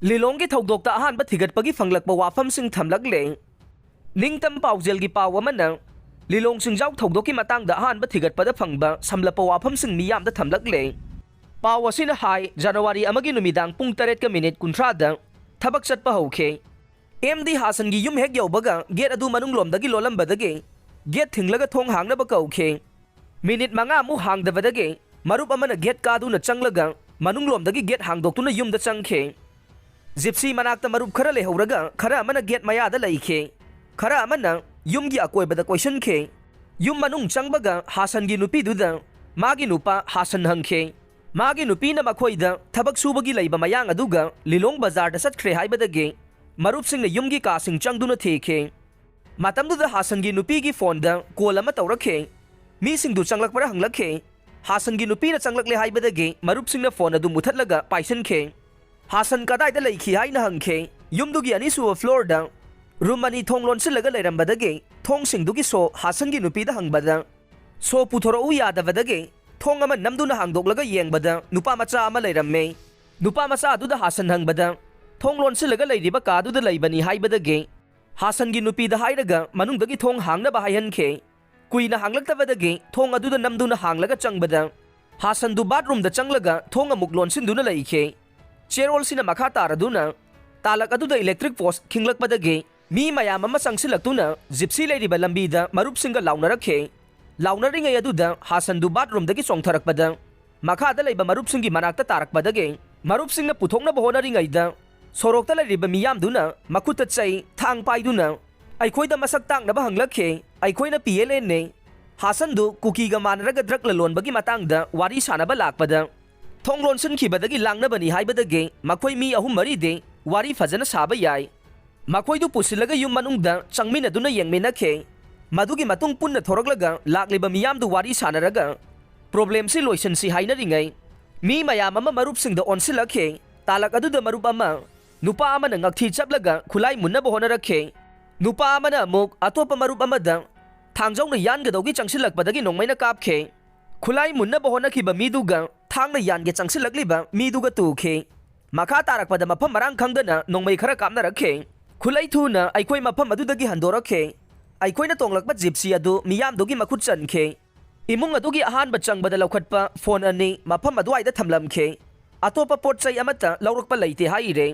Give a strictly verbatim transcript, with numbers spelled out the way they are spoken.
ꯂꯤꯂꯣꯡꯒꯤ ꯊꯧꯗꯣꯛꯇ ꯑꯍꯥꯟꯕ ꯊꯤꯒꯠꯄꯒꯤ ꯐꯪꯂꯛꯄ ꯋꯥꯐꯝꯁꯤꯡ ꯊꯝꯂꯛꯂꯦ꯫ ꯅꯤꯡꯇꯝ ꯄꯥꯎꯖꯦꯜꯒꯤ ꯄꯥꯎ ꯑꯃꯅ ꯂꯤꯂꯣꯡ ꯆꯤꯡꯖꯥꯎ ꯊꯧꯗꯣꯛꯀꯤ ꯃꯇꯥꯡꯗ ꯑꯍꯥꯟꯕ ꯊꯤꯒꯠꯄꯗ ꯐꯪꯕ ꯁꯝꯂꯞꯄ ꯋꯥꯐꯝꯁꯤꯡ ꯃꯤꯌꯥꯝꯗ ꯊꯝꯂꯛꯂꯦ꯫ ꯄꯥꯎ ꯑꯁꯤꯅ ꯍꯥꯏ, ꯖꯅꯋꯥꯔꯤ ꯑꯃꯒꯤ ꯅꯨꯃꯤꯗꯥꯡ ꯄꯨꯡ ꯇꯔꯦꯠꯀ ꯃꯤꯅꯤꯠ ꯀꯨꯟꯊ꯭ꯔꯥꯗ ꯊꯕꯛ ꯆꯠꯄ ꯍꯧꯈꯤ꯫ ꯑꯦꯝ ꯗꯤ ꯍꯥꯁꯟꯒꯤ ꯌꯨꯝ ꯍꯦꯛ ꯌꯧꯕꯒ ꯒꯦꯠ ꯑꯗꯨ ꯃꯅꯨꯡꯂꯣꯝꯗꯒꯤ ꯂꯣꯜꯂꯝꯕꯗꯒꯤ ꯒꯦꯠ ꯊꯤꯡꯂꯒ ꯊꯣꯡ ꯍꯥꯡꯅꯕ ꯀꯧꯈꯤ꯫ ꯃꯤꯅꯤꯠ ꯃꯉꯥꯃꯨꯛ ꯍꯥꯡꯗꯕꯗꯒꯤ ꯃꯔꯨꯞ ꯑꯃꯅ ꯒꯦꯠ ꯀꯥꯗꯨꯅ ꯆꯪꯂꯒ ꯃꯅꯨꯡꯂꯣꯝꯗꯒꯤ ꯒꯦꯠ ꯍꯥꯡꯗꯣꯛꯇꯨꯅ ꯌꯨꯝꯗ ꯆꯪꯈꯤ꯫ ꯖꯤꯞꯁꯤ ꯃꯅꯥꯛꯇ ꯃꯔꯨꯞ ꯈꯔ ꯂꯩꯍꯧꯔꯒ ꯈꯔ ꯑꯃꯅ ꯒꯦꯠ ꯃꯌꯥꯗ ꯂꯩꯈꯤ꯫ ꯈꯔ ꯑꯃꯅ ꯌꯨꯝꯒꯤ ꯑꯀꯣꯏꯕꯗ ꯀꯣꯏꯁꯤꯟꯈꯤ꯫ ꯌꯨꯝ ꯃꯅꯨꯡ ꯆꯪꯕꯒ ꯍꯥꯁꯟꯒꯤ ꯅꯨꯄꯤꯗꯨꯗ ꯃꯥꯒꯤ ꯅꯨꯄꯥ ꯍꯥꯁꯟ ꯍꯪꯈꯤ꯫ ꯃꯥꯒꯤ ꯅꯨꯄꯤꯅ ꯃꯈꯣꯏꯗ ꯊꯕꯛ ꯁꯨꯕꯒꯤ ꯂꯩꯕ ꯃꯌꯥꯡ ꯑꯗꯨꯒ ꯂꯤꯂꯣꯡ ꯕꯖꯥꯔꯗ ꯆꯠꯈ꯭ꯔꯦ ꯍꯥꯏꯕꯗꯒꯤ ꯃꯔꯨꯞꯁꯤꯡꯅ ꯌꯨꯝꯒꯤ ꯀꯥꯁꯤꯡ ꯆꯪꯗꯨꯅ ꯊꯤꯈꯤ꯫ ꯃꯇꯝꯗꯨꯗ ꯍꯥꯁꯟꯒꯤ ꯅꯨꯄꯤꯒꯤ ꯐꯣꯟꯗ ꯀꯣꯜ ꯑꯃ ꯇꯧꯔꯛꯈꯤ꯫ ꯃꯤꯁꯤꯡꯗꯨ ꯆꯪꯂꯛꯄ꯭ꯔꯥ ꯍꯪꯂꯛꯈꯤ꯫ ꯍꯥꯁꯟꯒꯤ ꯅꯨꯄꯤꯅ ꯆꯪꯂꯛꯂꯦ ꯍꯥꯏꯕꯗꯒꯤ ꯃꯔꯨꯞꯁꯤꯡꯅ ꯐꯣꯟ ꯑꯗꯨ ꯃꯨꯊꯠꯂꯒ ꯄꯥꯏꯁꯤꯟꯈꯤ꯫ ꯍꯥꯁꯟ ꯀꯗꯥꯏꯗ ꯂꯩꯈꯤ ꯍꯥꯏꯅ ꯍꯪꯈꯤ꯫ ꯌꯨꯝꯗꯨꯒꯤ ꯑꯅꯤꯁꯨꯕ ꯐ꯭ꯂꯣꯔꯗ ꯔꯨꯝ ꯑꯅꯤ ꯊꯣꯡ ꯂꯣꯟꯁꯤꯜꯂꯒ ꯂꯩꯔꯝꯕꯗꯒꯤ ꯊꯣꯡꯁꯤꯡꯗꯨꯒꯤ ꯁꯣ ꯍꯥꯁꯟꯒꯤ ꯅꯨꯄꯤꯗ ꯍꯪꯕꯗ, ꯁꯣ ꯄꯨꯊꯣꯔꯛꯎ ꯌꯥꯗꯕꯗꯒꯤ ꯊꯣꯡ ꯑꯃ ꯅꯝꯗꯨꯅ ꯍꯥꯡꯗꯣꯛꯂꯒ ꯌꯦꯡꯕꯗ ꯅꯨꯄꯥ ꯃꯆꯥ ꯑꯃ ꯂꯩꯔꯝꯃꯦ꯫ ꯅꯨꯄꯥ ꯃꯆꯥ ꯑꯗꯨꯗ ꯍꯥꯁꯟ ꯍꯪꯕꯗ, ꯊꯣꯡ ꯂꯣꯟꯁꯤꯜꯂꯒ ꯂꯩꯔꯤꯕ ꯀꯥꯗꯨꯗ ꯂꯩꯕꯅꯤ ꯍꯥꯏꯕꯗꯒꯤ ꯍꯥꯁꯟꯒꯤ ꯅꯨꯄꯤꯗ ꯍꯥꯏꯔꯒ ꯃꯅꯨꯡꯗꯒꯤ ꯊꯣꯡ ꯍꯥꯡꯅꯕ ꯍꯥꯏꯍꯟꯈꯤ꯫ ꯀꯨꯏꯅ ꯍꯥꯡꯂꯛꯇꯕꯗꯒꯤ ꯊꯣꯡ ꯑꯗꯨꯗ ꯅꯝꯗꯨꯅ ꯍꯥꯡꯂꯒ ꯆꯪꯕꯗ ꯍꯥꯁꯟꯗꯨ ꯕꯥꯠꯔꯨꯝꯗ ꯆꯪꯂꯒ ꯊꯣꯡ ꯑꯃꯨꯛ ꯂꯣꯟꯁꯤꯟꯗꯨꯅ ꯂꯩꯈꯤ꯫ ꯆꯦꯔꯣꯜꯁꯤꯅ ꯃꯈꯥ ꯇꯥꯔꯗꯨꯅ ꯇꯥꯂꯛ ꯑꯗꯨꯗ ꯏꯂꯦꯛꯇ꯭ꯔꯤꯛ ꯄꯣꯁ ꯈꯤꯡꯂꯛꯄꯗꯒꯤ ꯃꯤ ꯃꯌꯥꯝ ꯑꯃ ꯆꯪꯁꯤꯜꯂꯛꯇꯨꯅ ꯖꯤꯞꯁꯤ ꯂꯩꯔꯤꯕ ꯂꯝꯕꯤꯗ ꯃꯔꯨꯞꯁꯤꯡꯒ ꯂꯥꯎꯅꯔꯛꯈꯤ꯫ ꯂꯥꯎꯅꯔꯤꯉꯩ ꯑꯗꯨꯗ ꯍꯥꯁꯟꯗꯨ ꯕꯥꯠꯔꯨꯝꯗꯒꯤ ꯆꯣꯡꯊꯔꯛꯄꯗ ꯃꯈꯥꯗ ꯂꯩꯕ ꯃꯔꯨꯞꯁꯤꯡꯒꯤ ꯃꯅꯥꯛꯇ ꯇꯥꯔꯛꯄꯗꯒꯤ ꯃꯔꯨꯞꯁꯤꯡꯅ ꯄꯨꯊꯣꯛꯅꯕ ꯍꯣꯠꯅꯔꯤꯉꯩꯗ ꯁꯣꯔꯣꯛꯇ ꯂꯩꯔꯤꯕ ꯃꯤꯌꯥꯝꯗꯨꯅ ꯃꯈꯨꯠꯇ ꯆꯩ, ꯊꯥꯡ ꯄꯥꯏꯗꯨꯅ ꯑꯩꯈꯣꯏꯗ ꯃꯁꯛ ꯇꯥꯛꯅꯕ ꯍꯪꯂꯛꯈꯤ꯫ ꯑꯩꯈꯣꯏꯅ ꯄꯤ ꯑꯦꯜ ꯑꯦꯟꯅꯤ꯫ ꯍꯥꯁꯟꯗꯨ ꯀꯨꯀꯤꯒ ꯃꯥꯟꯅꯔꯒ ꯗ꯭ꯔꯒ ꯂꯂꯣꯟꯕꯒꯤ ꯃꯇꯥꯡꯗ ꯋꯥꯔꯤ ꯁꯥꯟꯅꯕ ꯂꯥꯛꯄꯗ ꯊꯣꯡ ꯂꯣꯟꯁꯤꯟꯈꯤꯕꯗꯒꯤ ꯂꯥꯡꯅꯕꯅꯤ ꯍꯥꯏꯕꯗꯒꯤ ꯃꯈꯣꯏ ꯃꯤ ꯑꯍꯨꯝ ꯃꯔꯤꯗꯤ ꯋꯥꯔꯤ ꯐꯖꯅ ꯁꯥꯕ ꯌꯥꯏ꯫ ꯃꯈꯣꯏꯗꯨ ꯄꯨꯁꯤꯜꯂꯒ ꯌꯨꯝ ꯃꯅꯨꯡꯗ ꯆꯪꯃꯤꯟꯅꯗꯨꯅ ꯌꯦꯡꯃꯤꯟꯅꯈꯤ꯫ ꯃꯗꯨꯒꯤ ꯃꯇꯨꯡ ꯄꯨꯟꯅ ꯊꯣꯔꯛꯂꯒ ꯂꯥꯛꯂꯤꯕ ꯃꯤꯌꯥꯝꯗꯨ ꯋꯥꯔꯤ ꯁꯥꯟꯅꯔꯒ ꯄ꯭ꯔꯣꯕ꯭ꯂꯦꯝꯁꯤ ꯂꯣꯏꯁꯤꯟꯁꯤ ꯍꯥꯏꯅꯔꯤꯉꯩ ꯃꯤ ꯃꯌꯥꯝ ꯑꯃ ꯃꯔꯨꯞꯁꯤꯡꯗ ꯑꯣꯟꯁꯤꯜꯂꯛꯈꯤ꯫ ꯇꯥꯂꯛ ꯑꯗꯨꯗ ꯃꯔꯨꯞ ꯑꯃ ꯅꯨꯄꯥ ꯑꯃꯅ ꯉꯛꯊꯤ ꯆꯞꯂꯒ ꯈꯨꯠꯂꯥꯏ ꯃꯨꯟꯅꯕ ꯍꯣꯠꯅꯔꯛꯈꯤ꯫ ꯅꯨꯄꯥ ꯑꯃꯅ ꯑꯃꯨꯛ ꯑꯇꯣꯞꯄ ꯃꯔꯨꯞ ꯑꯃꯗ ꯊꯥꯡꯖꯧꯅ ꯌꯥꯟꯒꯗꯧꯒꯤ ꯆꯪꯁꯤꯜꯂꯛꯄꯗꯒꯤ ꯅꯣꯡꯃꯩꯅ ꯀꯥꯞꯈꯤ꯫ ꯈꯨꯠꯂꯥꯏ ꯃꯨꯟꯅꯕ ꯍꯣꯠꯅꯈꯤꯕ ꯃꯤꯗꯨꯒ ꯊꯥꯡꯅ ꯌꯥꯟꯒꯦ ꯆꯪꯁꯤꯜꯂꯛꯂꯤꯕ ꯃꯤꯗꯨꯒ ꯇꯨꯈꯤ꯫ ꯃꯈꯥ ꯇꯥꯔꯛꯄꯗ ꯃꯐꯝ ꯃꯔꯥꯡ ꯈꯪꯗꯅ ꯅꯣꯡꯃꯩ ꯈꯔ ꯀꯥꯞꯅꯔꯛꯈꯤ꯫ ꯈꯨꯠꯂꯩ ꯊꯨꯅ ꯑꯩꯈꯣꯏ ꯃꯐꯝ ꯑꯗꯨꯗꯒꯤ ꯍꯟꯗꯣꯔꯛꯈꯤ꯫ ꯑꯩꯈꯣꯏꯅ ꯇꯣꯡꯂꯛꯄ ꯖꯤꯞꯁꯤ ꯑꯗꯨ ꯃꯤꯌꯥꯝꯗꯨꯒꯤ ꯃꯈꯨꯠ ꯆꯟꯈꯤ꯫ ꯏꯃꯨꯡ ꯑꯗꯨꯒꯤ ꯑꯍꯥꯟꯕ ꯆꯪꯕꯗ ꯂꯧꯈꯠꯄ ꯐꯣꯟ ꯑꯅꯤ ꯃꯐꯝ ꯑꯗꯨꯋꯥꯏꯗ ꯊꯝꯂꯝꯈꯤ꯫ ꯑꯇꯣꯞꯄ ꯄꯣꯠ ꯆꯩ ꯑꯃꯠꯇ ꯂꯧꯔꯛꯄ ꯂꯩꯇꯦ ꯍꯥꯏꯔꯦ꯫